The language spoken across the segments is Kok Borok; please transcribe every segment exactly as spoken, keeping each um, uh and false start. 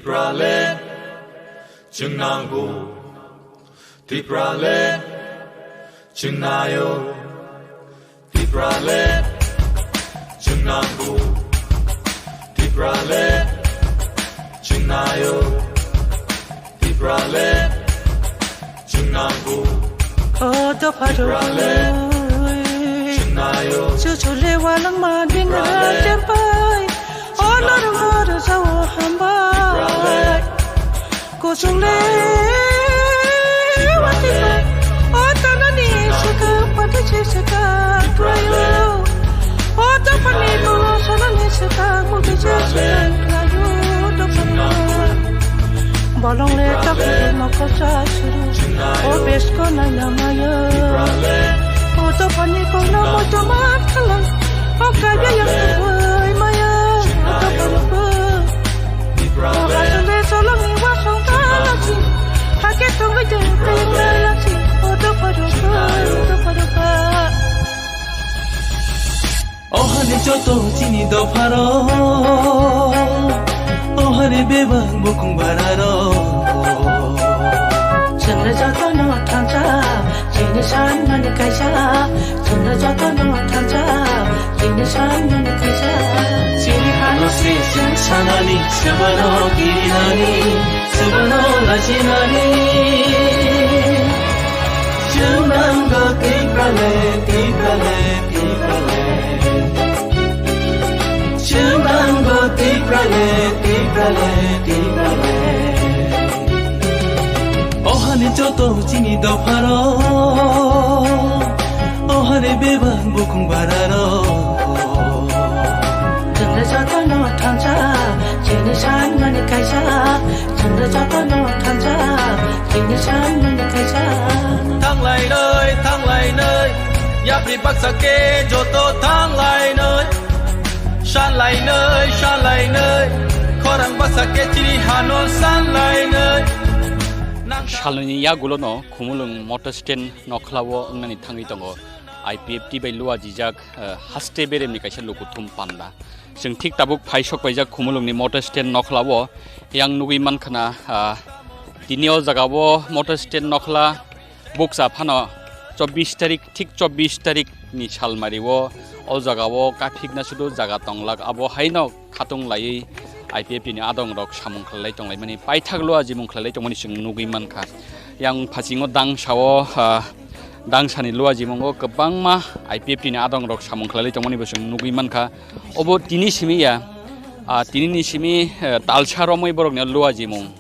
Tipraland chwng nango, Tipraland chwng naio, Tipraland chwng nango, Tipraland chwng naio, Tipraland chwng nango. O dopha rok, Tipraland chwng naio, chuchu le walangma dingra champai. O norok no rwjao hambai. Kuchung le wati bai. O tanani swkang pati se swkang kwlaio. O dophani tolo sonani swkang mugi se swkang kwlaio. Dophani bolong le takri mokol sa suru. O besko naina maya. O dophani kongna moito ma thalai. O kaiya yang tubui maya. O dophani bo. O asole solongni wasong talachi. Hake tongwi de kayang lachi. O dophani bo. O dophani bo. Ohani joto chini dopharo, ohani bebak bukung bararo. Chwngno jotono thansa, chini sanmani kaisa. Chwngno jotono thansa, chini sanmani kaisa. Chini hano se chwng sanani, swbano kirinani, swbano lachinani. Chwng nango Tipraland, Tipraland, Tipraland. Chwng nango Tipraland, Tipraland, Tipraland. Ohani joto chini dopharo, ohani bebak bukung bararo. Chwngno jotono thansa, chini sanmani kaisa. Chwngno jotono thansa, chini sanmani kaisa. Thanglainai, thanglainai, yapri baksa khe joto thanglainai. Sanlainai, sanlainai, khorang baksa khe chini hano sanlainai. Nang salnwini yagulono Khumulwng motor stand nokhlao wngnani thangwi tongo I P F T bai luajijak, eh, haste beremni kaisa lukuthum panda. Chwng thik tabuk phai sok paijak Khumulwngni motor stand nokhlao. Yang nugwi mankha na, ah, tini o jagao motor stand nokhla bukcha phano chobbish tarik, thik chobbish tarik ni salmari o, o jagao kaphikna sudu jaga tonglak, abo haino khatung laiwi I P F T ni adong rok samung khlailai tonglaimani, paithak luajimung khlailai tongmani chwng nugwi mankha. Yang phasingo dangsao, ah, dangsani luajimungo kwbangma I P F T ni adong rok samung khlailai tongmani bo chwng nugwi mankha. Obo tini simi ya, ah, tini ni simi, eh, talsa romwi borokni luajimung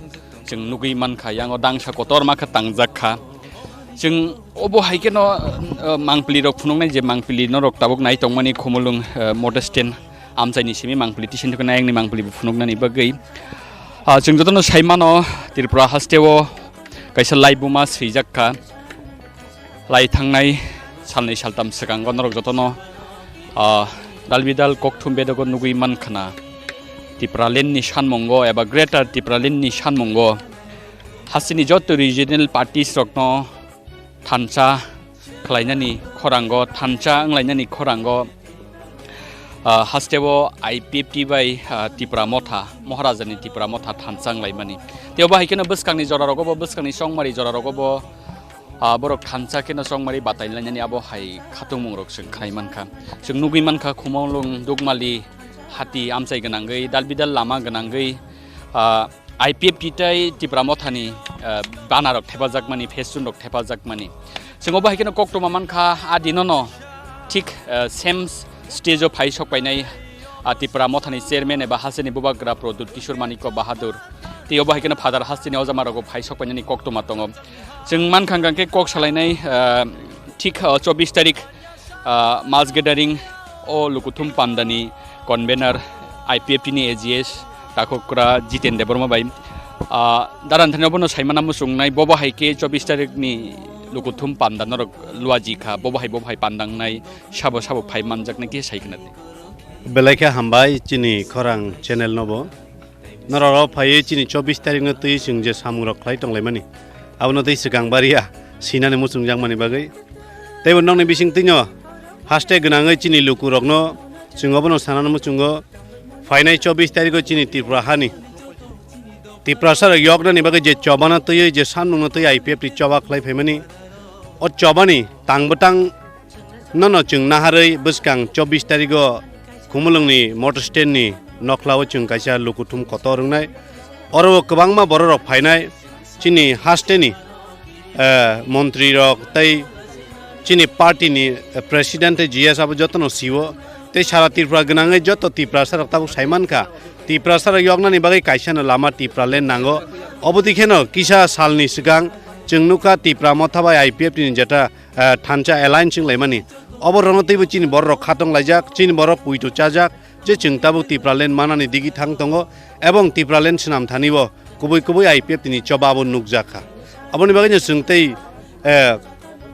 chwng nugwi mankha. Yang o dangsa kotorma khe tangjak kha. Chwng obo hai kheno, eh, mangpili rok phunuknai je mangpili norok tabuk nai tongmani Khumulwng, eh, motor stand amchaini simi mangpili tisen thuknai ayangni mangpili bo phunuknani bagwi. Ah, chwng jotono sai mano Tripura haste o kaisa laibuma swijak kha. Lai thangnai salnwi saltam swkango norok jotono, ah, dalbidal kokthum bedogo nugwi mankha na Tipraland ni sanmungo eba Greater Tipraland ni sanmungo hasteni joto regional parties rokno thansa khlainani khorango, thansa wnglainani khorango, ah, hasteo I P F T bai, ah, Tipra Motha, Maharajani Tipra Motha thansa wnglaimani. Tei obo hai kheno bwskangni jorarogo bo, bwskangni chongmari jorarogo bo, ah, borok thansa kheno chongmari batai lainani abo hai khatungmungrok chwng khlai mankha. Chwng nugwi mankha Khumulwng, Dukmali, hati amchai gwnangwi, dalbidal lama gwnangwi, ah, I P F T tei Tipra Mothani, ah, banner rok thepajakmani, festoon rok thepajakmani. Chwng obo hai kheno koktwma mankha, a dinono thik, ah, same stage o phai sok painai, ah, Tipra Mothani chairman eba hasteni bubagra Pradyut Kishore Manikya Bahadur. Tei obo hai kheno Father hasteni ojama rogo phai sok painani koktwma tongo. Chwng mankha hwnkha khe kok salainai, ah, thik, ah, chobbish tarik ah, mass gathering o lukuthum pandani convener I P F T ni A G S takhukra Jiten Debbarma bai, ah, daran thani obono saimana muchungnai bobo hai khe chobbish tarik ni lukuthum panda norok luaji kha, bobo hai bobo hai pandangnai sabo sabo phai manjaknai khe sai khna di. Belai khe hambai chini khorang channel nobo. Norok rok phaiwi chini chobbish tarikno twi chwng je samungrok khlai tonglaimani, abono tei swkang bariya sinani muchungjakmani bagwi. Teibo nokni bisingtwino haste gwnangwi chini lukurokno chwng obono sanani muchungo, phainai chobbish tariko chini Tripura hani Tiprasa rok yoknani bagwi je chobana twiwi je sanmungno twi I P F ni choba khlai phaimani, o chobani tang bwtang nono chwng naharwi bwskang chobbish tarigo Khumulwngni motor stand ni nokhlao chwng kaisa lukuthum kotor wngnai. Oro o kwbangma bororok phainai, chini hasteni, eh, montri rok tei chini party ni, eh, president tei G S abo jotono siwo. Tei sara Tripura gwnangwi joto Tiprasa rok tabuk saimankha, Tiprasa rok yoknani bagwi kaisano lama Tipraland nango. Obo dikheno kisa salni swkang chwng nukha Tipra Motha bai I P F T ni jeta, eh, thansa alliance wnglaimani. Obo rokno teibo chini borok rok khatong laijak, chini borok puito chajak, je chwng tabuk Tipraland manani digi thang tongo, ebong Tipraland swnam thani bo kubui kubui I P F T ni choba abo nukjak kha. Aboni bagwino chwng tei, eh,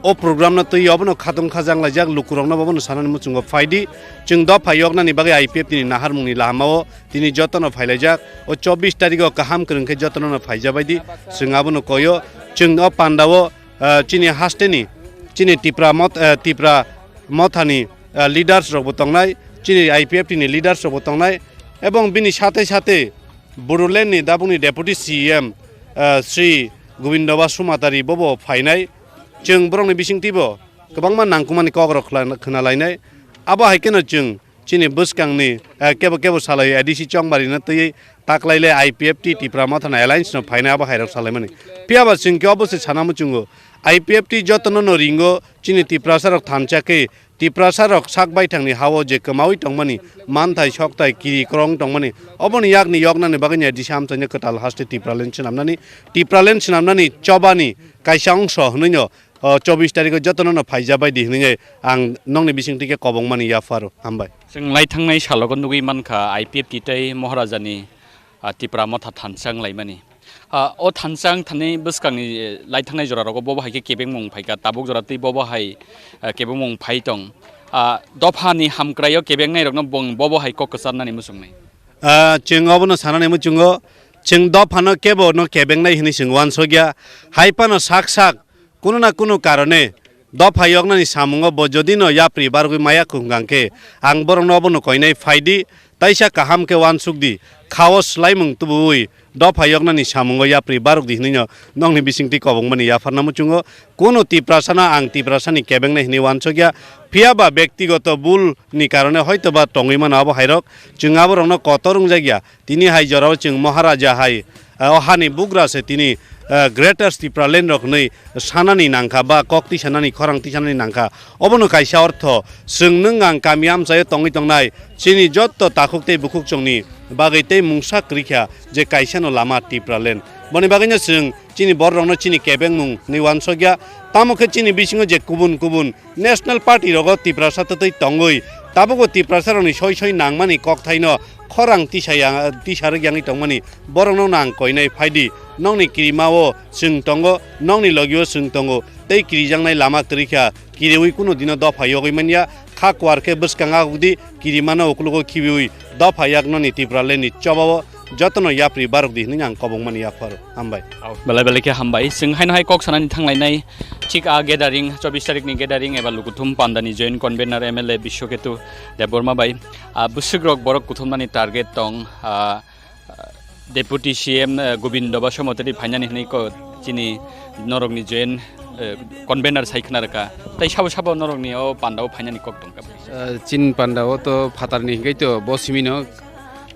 o program no twi obono khatong khajang laijak, lukurokno bobono sanani muchungo phaidi, chwng dopha yoknani bagwi I P F T ni naharmungni lahamao tini jotono phailaijak. O chobbish tarigo kaham kwrwng khe jotono no phaijabaidi, chwng abono koyo. Chwng o pandao, eh, chini hasteni, chini Tipra mot-, eh, Tipra mothani, eh, leaders rokbo tongnai, chini I P F T ni leaders rokbo tongnai, ebong bini sate sate Bodoland ni dabungni Deputy C E M, eh, Shri Gobindo Basumatari bobo phainai. Chwng borokni bisingtwibo kwbangma nangkukmani kokrok khwla-, khwnalainai. Abo hai kheno chwng chini bwskangni, eh, kebo kebo salai A D C Chongbarino twiwi taklaile I P F T Tipra Mothani alliance no phainai abo hairok salaimani. Phiya ba chwng khe obo se sana muchungo, I P F T jotono no ringo chini Tiprasa rok thansa khe Tiprasa rok sak baithangni hao je kwmawi tongmani, manthai sokthai kiri kwrwng tongmani, oboni yakni yoknani bagwi ni A D C amchaini kwtal haste Tipraland swnamnani, Tipraland swnamnani chobani kaisa ongso hwnwi no o chobbish tarikh o jotono no phaija bai di hwnwi ang nokni bisingtwi khe kobong mani yapharo. Hambai. Chwng lai thangnai salogo nugwi mankha I P F T tei Maharaja ni, ah, Tipra Motha thansa wng laimani. Ah, o thansa wng thani bwskangni, eh, lai thangnai jora rogo bobo hai khe kebengmung phaikha, tabuk jora tei bobo hai, eh, kebengmung phai tong. Ah, dopha ni hamkrai o kebengnai rokno bong bobo hai kok kwcharnani muchungnai. Ah, chwng obono sanani muchungo, chwng dophano kebo no kebengnai hwnwi chwng uansukya, hai phano sak sak kunu na kunu karone dopha yoknani samungo bo jodi no yapri bargwi maya khung hwnkhe, ang borokno obono koinai phaidi, taisa kaham khe uansuk di, khao swlaimung tubuwi dopha yoknani samungo yapri barok di hwnwi no nokni bisingtwi kobongmani yapharna muchungo. Kunu Tiprasano ang Tiprasani kebengnai hwnwi uansukya, phiya ba bektigoto bul ni karone hoito ba tongwi mano abo hairok, chwng aborokno kotor wngjakya. Tini hai jorao chwng Maharaja hai, eh, o hani bugra se tini, eh, Greater Tipraland rok hwnwi sanani nangkha ba kok tisanani, khorang tisanani nangkha. Obono kaisa ortho, chwng nwng ang kami amchaio tongwi tongnai chini jotto takhuk tei bukhuk chwngni bagwi tei mungsa kwrwikha je kaisano lama Tipraland. Boni bagwino chwng chini bororokno chini kebengmung hwnwi uansukya. Tamo khe chini bisingo je kubun kubun National Party rogo Tiprasa twtwi tongwi, tabukbo Tiprasa rokni soi soi nangmani kokthaino khorang tisaya, tisarwk yangwi tongmani borokno nang koinai phaidi, nokni kirimao chwng tongo, nokni logio chwng tongo, tei kirijaknai lama kwrwikha, kiriwi kunu dino dopha yogwi manya, kha kuar khe bwskang agukdi, kirimano uklogo khibiwi dopha yaknoni Tipraland ni chobao jotono yapri barokdi hwnwi ang kobongmani yapharo. Hambai. Belai belai khe hambai. Chwng haino hai kok sanani thanglainai, thik a gathering, chobbish tarikh ni gathering eba lukuthum pandani joint convener M L A Biswaketu Debbarma bai. Ah, bwswk rok borok kuthumnani target tong, ah, Deputy C M, eh, Gobindo Basumati phainani hwnwi ko chini norokni joint, eh, convener sai khna rwkha. Tai sabo sabo norokni o pandao phainani kok tongkha. Eh, chini pandao to phatarni hwnkhe to bo simino,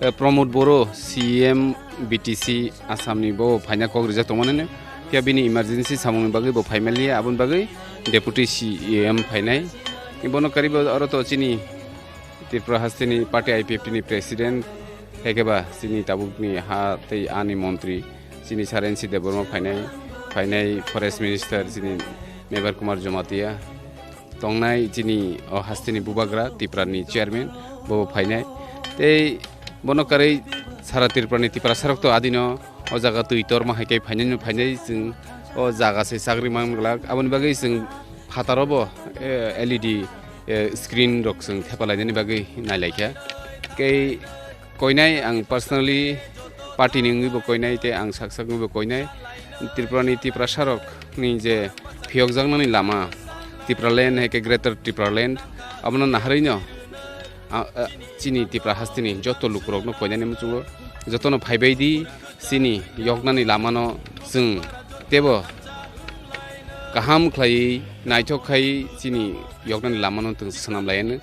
eh, Pramod Boro, C M B T C Assam ni bo phaina kok rijak tongmani. Phiya bini emergency samungni bagwi bo phaimaliya, aboni bagwi Deputy C M phainai. Bono karibo oro to chini Tripura hasteni party I P F T ni president, hai khe ba chini tabukni ha tei ani montri, chini Sir N C Debbarma phainai, phainai forest minister chini Mebar Kumar Jamatia, tongnai chini o hasteni bubagra Tripura ni chairman, bo phainai. Tei bono karwi sara Tripura ni Tiprasa rok to adino o jaga twi torma hai khe phainai no phainai chwng o jaga se chagri man glak. Aboni bagwi chwng phataro bo, eh, L E D, eh, screen rok chwng thepalainani bagwi nailaikha. Tei koinai ang personally party ni wngwi bo koinai tei ang sak sak wngwi bo koinai. Tripura ni Tiprasa rok ni je phiyokjaknani lama, Tipraland hai khe Greater Tipraland, abono naharwi no, a, a, chini Tripura hasteni joto lukurokno koinani muchungo jotono phaibai di. Chini yoknani lamano chwng teibo kaham khlaiwi naithok khai chini yoknani lamano chwng swnam laianw.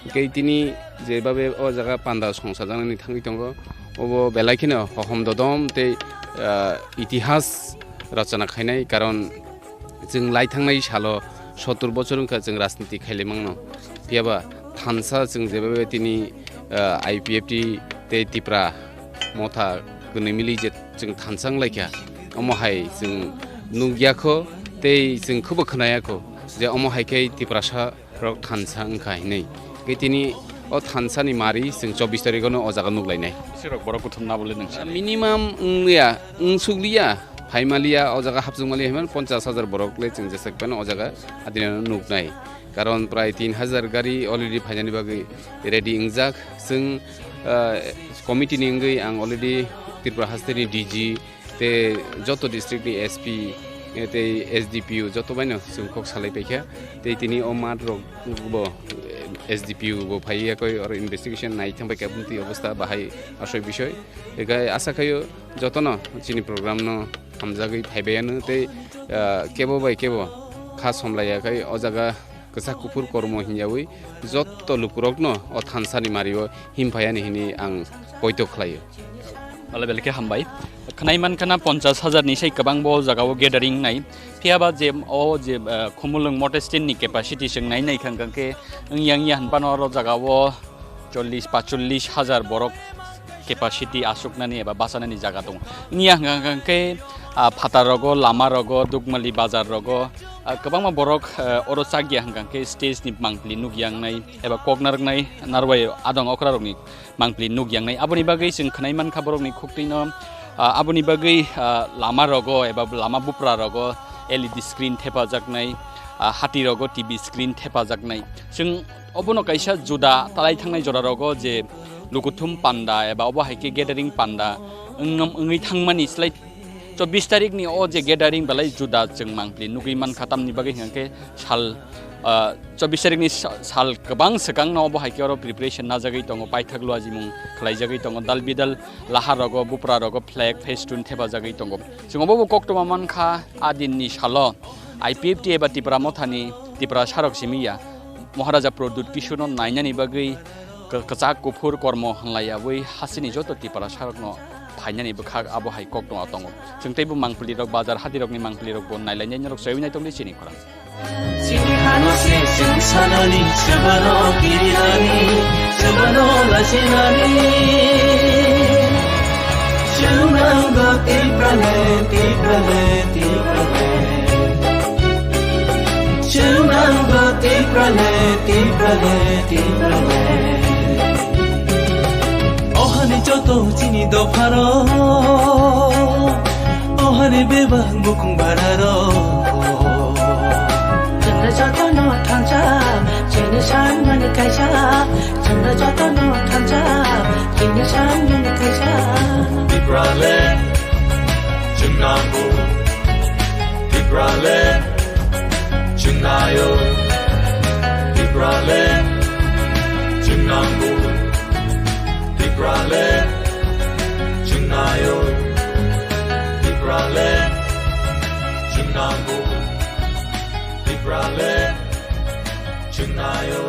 Hwnkhe tini jebabe o jaga panda songsajaknani thangwi tongo, obo belai kheno hohom dodom tei, ah, itihas rachana khainai, karon chwng lai thangnai salo sottur bochor wngkha chwng rajniti khaile mangno. Phiyaba thansa chwng jebabe tini, ah, I P F T tei Tipra motha kwnwi mili je chwng thansa wnglaikha, omo hai chwng nukya kho tei chwng khubo khwnaya kho je omo hai khe Tiprasa rok thansa wngkha hinwi. Khe tini o thansani mari chwng chobbish tarikh-o no o jaga nuk lainai. Sirok borok kuthum na bole nang sini? Minimum wngya, wngsukliya, phaimaliya, o jaga hapjwkmaliya hinmano ponchash hajar borok le chwng jesek phano o jaga adino nuknai. Karon prai tin hajar gari already phainani bagwi ready wngjak. Chwng, ah, committee ni wngwi ang already Tripura hasteni D G tei joto district ni S P, eh, tei S D P O joto baino chwng kok salai paikha. Tei tini o mat rok bo, eh, S D P O bo phai yakoi oro investigation nai thang paikha bumtwi obostha bahai asoi bisoi. Ekai asa khaio jotono chini program no hamjagwi phaibai ano tei, ah, kebo bai kebo kha somlai yakhai o jaga kwchak kuphur kormo hinyawi jotto lukurokno o thansani mario himphai ani hini ang poito khlaio. Bale belai khe hambai. Khnai mankha na ponchash hajar ni sai kwbang bo jaga o gathering nai. Phiyaba je o je, eh, Khumulwng Motestin ni capacity chwng nai nai kha, hwnkhe wngya wngya hinphano oro jaga o chollish pacholish hajar borok capacity aswknani eba bachanani jaga tongo. Wngya hwnkha hwnkhe, ah, phatar rogo, lama rogo, Dukmali bazar rogo, ah, kwbangma borok, ah, oro chakya hwnkha hwnkhe stage ni mangpili nukya wngnai eba kok narwknai narwai adong okra rokni mangpili nukya wngnai. Aboni bagwi chwng khwnai mankha borokni khuktwino, ah, aboni bagwi, ah, lama rogo eba lama bupra rogo L E D screen thepajaknai, ah, hati rogo T V screen thepajaknai. Chwng obono kaisa juda talai thangnai jora rogo je lukuthum panda eba obo hai khe gathering panda wngnom wngwi thangmani slai chobbish tarikh ni o je gathering belai juda chwng mangpili nugwi mankha, tamni bagwi hwnkhe sal, ah, chobbish tarikh ni sa-, sal kwbang swkang no obo hai khe oro preparation najagwi tongo, paithak luajimung khlaijagwi tongo, dal bidal lahar rogo, bupra rogo, flag, festoon thepajagwi tongo. Chwng obo bo koktwma mankha, a din ni salo I P F T eba Tipra mothani Tipra sarok simi ya Maharaja Pradyut Kishore no nainani bagwi k-, kwchak kuphur kormo hwnlaiyawi hasini joto Tipra sarokno phainani bwkhak abo hai koktwma tongo. Chwng teibo mangpili rok, bazar hati rokni mangpili rokbo nailainai norok chaywi nai tongdi chini khorang. Chini hano se chwng sanani, swbano kirinani, swbano lachinani. Chwng nanggo Tipraland, Tipraland, Tipraland. Chwng nanggo Tipraland, Tipraland, Tipraland. Ohani joto chini dopharo, ohani bebak bukung bararo. Chwngno jotono thansa, chini sanmani kaisa. Chwngno jotono thansa, chini sanmani kaisa. Tipraland, chwng nanggo. Tipraland, chwng naio. Tipraland, chwng nanggo. Tipraland, chwng naio. Tipraland, chwng nanggo. Tipraland, chwng naio.